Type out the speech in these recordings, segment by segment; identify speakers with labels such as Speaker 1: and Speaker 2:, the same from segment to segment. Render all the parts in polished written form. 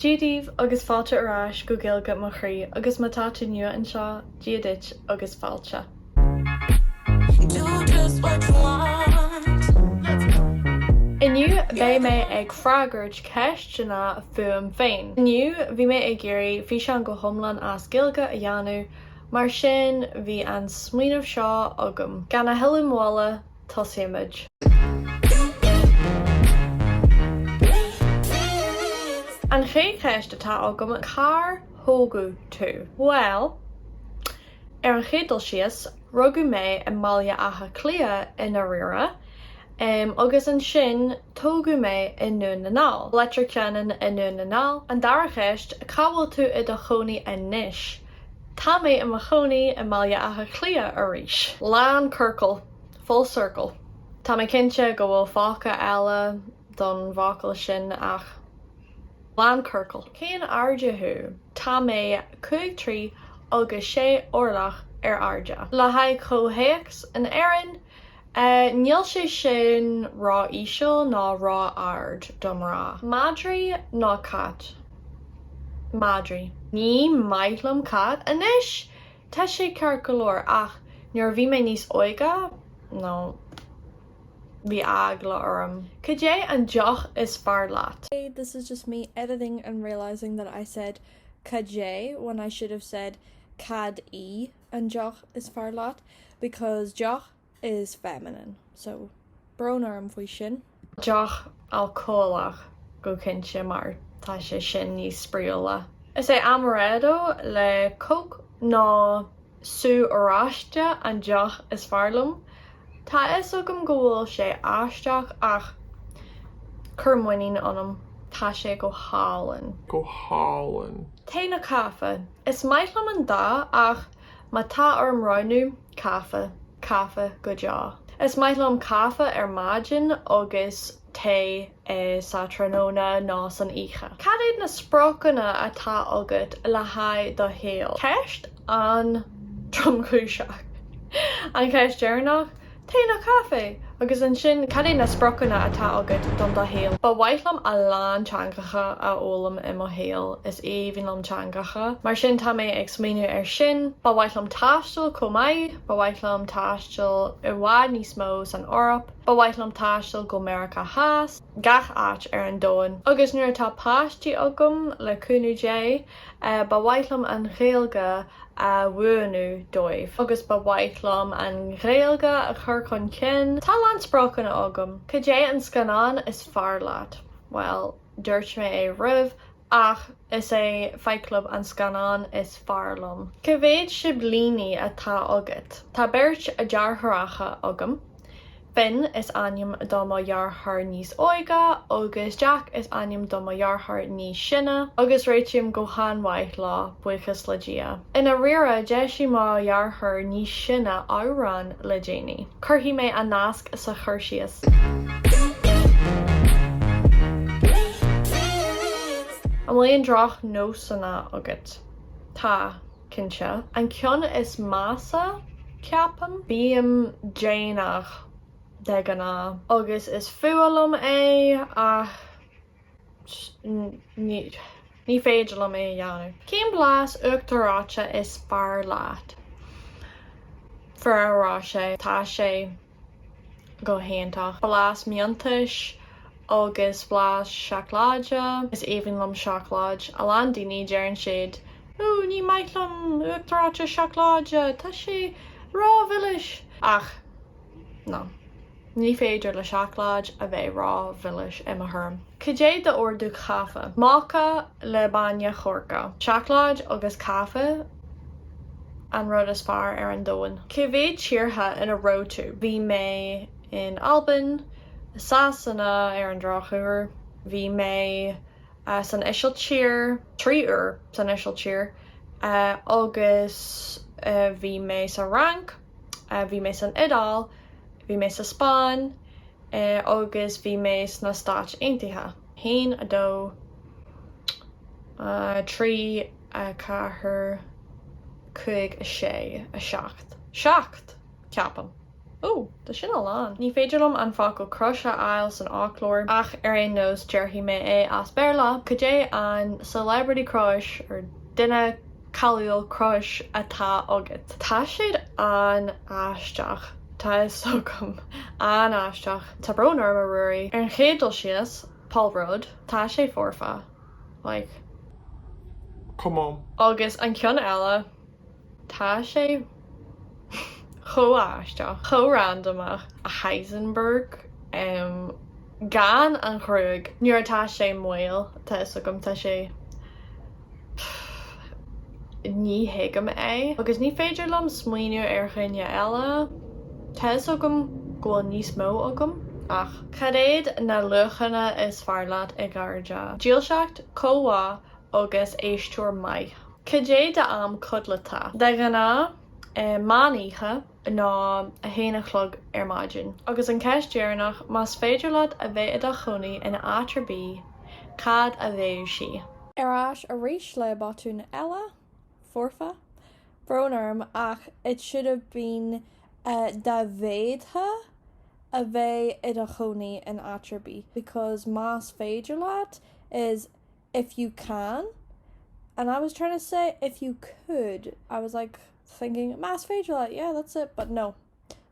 Speaker 1: Dia daoibh agus fáilte ar ais go Gaeilge mo Chroí agus má tá tú nua anseo, Dia duit agus fáilte. Inniu beidh mé ag freagairt ceisteanna fúm féin. Inniu bhí mé ag iarraidh físeán go hiomlán as Gaeilge a dhéanamh mar sin bhí an smaoineamh seo agam. Gan a thuilleadh moille, Tosaímid. An chéad cheist atá agam, cár tógadh tú? Bhuel, ar an chéad dul síos, rugadh mé i mBaile Átha Cliath i ndáiríre, agus ansin tógadh mé i nDún na nGall, Leitir Ceanainn i nDún na nGall. An dara cheist, cá bhfuil tú i do chónaí anois? Tá mé i mo chónaí i mBaile Átha Cliath arís. Lán ciorcal. Full circle. Tá mé cinnte go bhfuil focal eile don bhfocal sin ach lán ciorcal. Cén airde thú? Tá mé 5 troigh agus 6 orlach ar airde. Le haghaidh comhthéacs, in Éirinn, níl sé sin ró-íseal ná ró-ard do mná. Madraí nó cait? Madraí. Ní maith liom cait. Anois! Tá sé ceart go leor ach nuair a bhí mé níos óige, no, bhí eagla orm. Cad é an deoch is fearr leat?
Speaker 2: Hey, this is just me editing and realising that I said cad é when I should have said cad í an deoch is fearr leat because deoch is feminine so brón orm faoi sin.
Speaker 1: Deoch alcólach go cinnte mar tá sé sin níos spraíúla. Is é amaretto le coke nó sú oráiste an deoch is fearr liom. Tá a fhios agam go bhfuil sé aisteach ach cuir muinín ionam, tá sé go hálainn.
Speaker 3: Go hálainn.
Speaker 1: Tae nó caife? Is maith liom an dá ach má tá orm roghnú, Caife, caife go deo. Is maith liom caife ar maidin agus tae sa tráthnóna nó san oíche. Cad iad na spriocanna atá agat le haghaidh do shaoil? Ceist an-tromchúiseach. An cheist dheireanach, tae nó caife? Agus ansin, cad iad na spriocanna atá agat don do shaol? Ba mhaith liom a lán teangacha a fhoghlaim i mo shaol, is aoibhinn liom teangacha. Mar sin tá mé ag smaoineamh air sin. Ba mhaith liom taisteal chomh maith, ba mhaith liom taisteal i bhfad níos mó san Eoraip, ba mhaith liom taisteal go Meiriceá Theas, gach áit ar an domhan. Agus nuair atá páistí agam, le cúnamh Dé, ba mhaith liom an Ghaeilge a mhúineadh dóibh agus ba mhaith liom an Ghaeilge a chur chun cinn. Tá a lán spriocanna agam. Cad é an scannán is fearr leat? Bhuel, dúirt mé é roimh ach is é Fight Club an scannán is fearr liom. Cá mhéad siblíní atá agat? Tá beirt deartháireacha agam. Finn is ainm do mo dheartháir níos óige agus Jack is ainm do mo dheartháir níos sine agus réitím go han-mhaith leo, buíochas le Dia. I ndáiríre, d'eisigh mo dheartháir níos sine amhrán le déanaí. Cuirfidh mé an nasc sa chur síos. An bhfuil aon droch-nósanna agat? Tá. Cinnte. An ceann is measa, ceapaim. Bím déanach de ghnáth agus is fuath liom é ach ní féidir liom é a dhéanamh. Cén blas uachtar reoite is fearr leat? Ferrero Rocher. Tá sé go hiontach. Blas miontais agus blas seacláide. Is aoibhinn liom seacláid. A lán daoine deireann siad Ooh ní maith liom uachtar reoite seacláide, tá sé ró-mhilis! Ach no, ní féidir le seacláid a bheith ró-mhilis i mo thuairim. Cad é d'ordú caife? Mocha le bainne coirce. Seacláid agus caife an rud is fearr ar an domhan. Cé mhéad tíortha ina raibh tú? Bhí mé in Albain, i Sasana ar an drochuair. Bhí mé san Ísiltír, 3 uair san Ísiltír, agus bhí mé sa Fhrainc, bhí mé san Iodáil, bhí mé sa Spáinn agus bhí mé sna Stáit Aontaithe. 1, 2, 3, 4, 5, 6, 7. 7! Ceapaim. Ó, tá sin a lán. Ní féidir liom an focal crush a fháil san fhoclóir, ach ar aon nós déarfaidh mé é as Béarla. Cad é an celebrity crush or duine cáiliúil crush atá agat? Tá siad an-aisteach. Tá fhios agam. An-aisteach. Tá brón orm, a Ruairí. Ar an chéad dul síos, Paul Rudd. Tá sé foirfe. Like.
Speaker 3: Come on.
Speaker 1: Agus an ceann eile. Tá sé chomh aisteach, chomh randamach, Heisenberg gan an ghruaig nuair atá sé maol, tá fhios agam, tá sé, ní thuigim é. Agus ní féidir liom smaoineamh ar dhuine eile, tá fhios agam go bhfuil níos mó agam ach. Cad iad na luachanna is fearr leat i gcairde? Dílseacht, comhbhá agus éisteoir maith. Cad é d'am codlata? De ghnáth, meán oíche nó a haon a chlog ar maidin. Agus an ceist dheireanach, más féidir leat a bheith i do chónaí in áit ar bith, cad a bheadh sí?
Speaker 2: Ar ais arís le botún eile, foirfe. Brón orm ach it should have been dá bhféadfá a bheith i do chónaí in áit ar bith because más féidir leat is if you can and I was trying to say if you could I was like thinking más féidir leat yeah that's it but no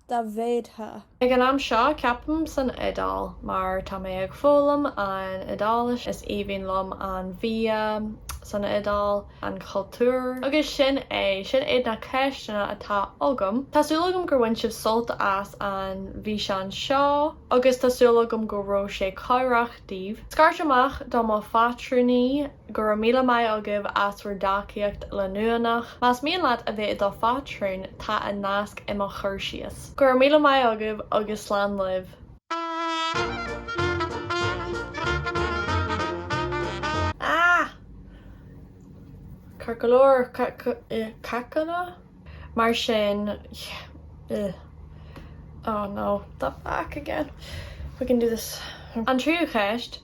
Speaker 2: dá bhféadfá.
Speaker 1: Ag an am seo, ceapaim san Iodáil, mar tá mé ag foghlaim an Iodáilis, is aoibhinn liom an bhia san Iodáil, an cultúr. Agus sin é, sin iad na ceisteanna atá agam. Tá súil agam gur bhain sibh sult as an bhfíseán seo agus tá súil agam go raibh sé cabhrach daoibh. Scairt amach do mo phátrúnaí, go raibh míle maith agaibh as bhur dtacaíocht leanúnach. Más mian leat a bheith i do phátrún, tá an nasc i mo chur síos. Go raibh míle maith agaibh agus slán libh. Ah! Ceart go leor, cacanna? Mar sin, yeah, oh no, the back again. We can do this. An tríú ceist,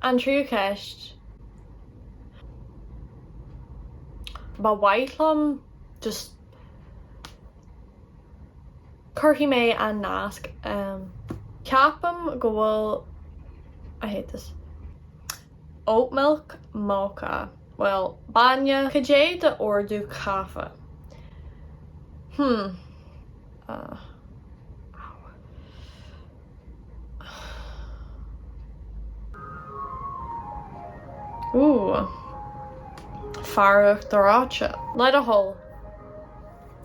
Speaker 1: an tríú ceist. Ba mhaith liom just cuirfidh mé an nasc. Um, ceapaim go bhfuil I hate this. Oat milk mocha. Bhuel, bainne. Cad é do ordú caife? Hmm. Uh. Ooh. Fear uachtar reoite. Le do thoil.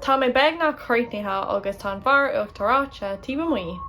Speaker 1: Tá mé beagnach críochnaithe agus tá an fear uachtar reoite taobh amuigh.